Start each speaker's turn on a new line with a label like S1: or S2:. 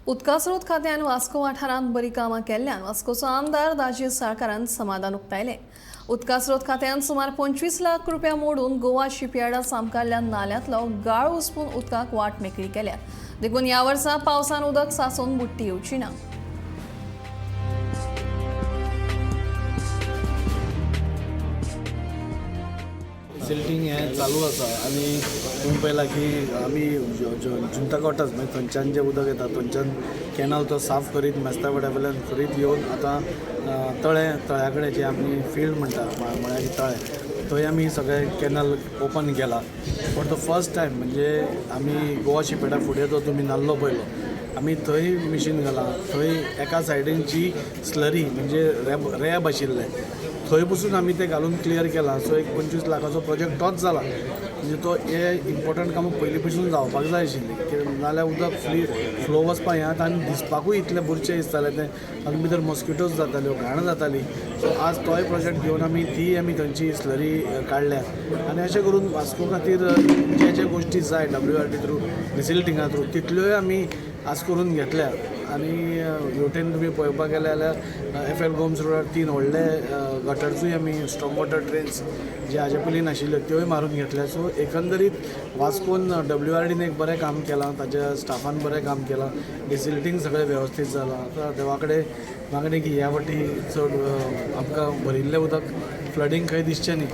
S1: उदकास्रोत खात्यान वास्को वाठारांत बरी कामां केल्ल्यान वास्कोचो आमदार दाजी साळकारान समाधान उक्तायलें. उदकास्रोत खात्यान सुमार 25 लाख रुपया मोडून गोवा शिपयार्डा सामकारल्या नाल्यांतलो गाळ उसपून उदकाक वाट मेकळी केल्या. देखून ह्या वर्सा पावसान उदक साचून बुडटी येवची ना.
S2: सिल्टींग हें चालू आसा आनी तुमी पळयलां की आमी जुंता कॉटर्स म्हणजे थंयच्यान जें उदक येता थंयच्यान कॅनल तो साफ करीत मेस्ता वाड्या वयल्यान करीत येवन आतां तळें तळ्या कडेन जें आमी फिल्ड म्हणटा, म्हळ्यार तळें, थंय आमी सगळें कॅनल ओपन केला फॉर the first time. म्हणजे आमी गोवा शिपेडा फुडें जो तुमी नाल्लो पळयलो, आमी थंय मिशीन घालां. थंय एका सायडीन जी स्लरी म्हणजे रेब रेब आशिल्लें थंय पसून आमी तें घालून क्लियर केलां. सो एक 25 लाखाचो प्रोजेक्ट तोच जाला. म्हणजे तो हे इम्पोर्टंट कामां पयलीं पसून जावपाक जाय आशिल्लीं, कित्याक नाल्यार उदक फ्री फ्लो वचपाक हें आतां आनी दिसपाकूय इतलें बुरचें दिसतालें तें, तातूंत भितर मॉस्किटोज जाताल्यो, घाण जाताली. सो आज तोय प्रोजेक्ट घेवन आमी ती आमी थंयची स्लरी काडल्या आनी अशें करून वास्को खातीर जे जे गोश्टी जाय डब्ल्यू आर डी थ्रू, डिसिल्टिंगा थ्रू, तितल्योय आमी आज करून घेतल्या. आनी हेवटेन तुमी पळोवपाक गेले जाल्यार एफ एल गोम्स रोडार 3 व्हडले गटर्सूय आमी स्ट्रॉंग वॉटर ड्रेन्स जे हाजे पयलीं नाशिल्ल्यो त्योय मारून घेतल्या. सो एकंदरीत वास्कोन डब्ल्यू आर डीन एक बरें काम केलां, ताच्या स्टाफान बरें काम केलां, डिसिल्टींग सगळें वेवस्थीत जालां. आतां देवा कडेन मागणें की ह्या फावटी चड आमकां भरिल्लें उदक फ्लडींग खंय दिसचें न्ही.